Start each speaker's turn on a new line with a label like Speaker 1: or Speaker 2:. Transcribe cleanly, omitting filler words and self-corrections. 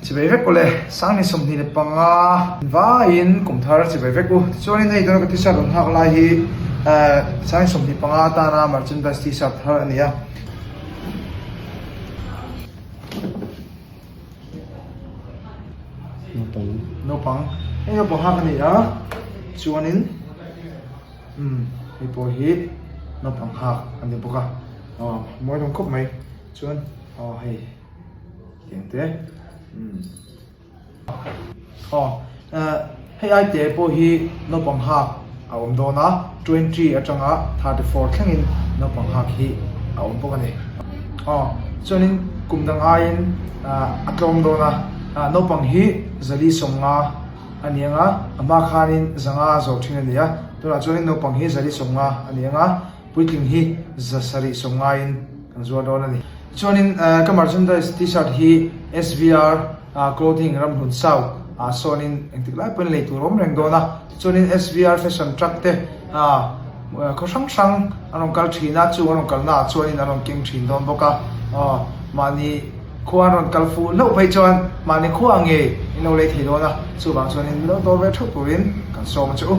Speaker 1: Chibai vek ule, Sangni 25 vaiin kum thar chibai vek u. Tichuanin hei tuna ka t-shirt rawn hak lai hi Sangni 25 atana merchandise t-shirt thar a ni a.
Speaker 2: Naupang.
Speaker 1: Naupang. Hei naupang hak a ni a, chuanin umm hei pawh hi naupang hak a ni bawk a, aw mawi hlawm khawp mai chuan aw hei. Tiang te. Umm. Aw, hei ai te pawh hi naupang hak a awm dawn a, 20 atanga 34 thlengin naupang hak hi a awm bawk a ni. Aw, chuanin kum dang aiin a tlawm dawn a, naupang hi zali 50 a ni ang a, a hma khanin 500 a zawh thin a ni a, tunah chuanin naupang hi zali 50 a ni ang a, Puitling hi 700 sawmngaiin kan zuar dawn a ni. Chuanin ka merchandise t-shirt hi SVR Clothing Ramhlun South ah sawnin engtik lai pawhin lei tur awm reng dawn a. Tichuanin SVR Fashion Truck te khaw hrang hrang an rawn kal thin a, chung an rawn kalna ah chuanin an rawn keng thin dawn bawk a. Mahni khua an rawn kal fuh hlauh phei chuan mahni khua ngei in lo lei thei dawn a, chuvang chuanin min lo dawr ve theuh turin kan sawm a che u.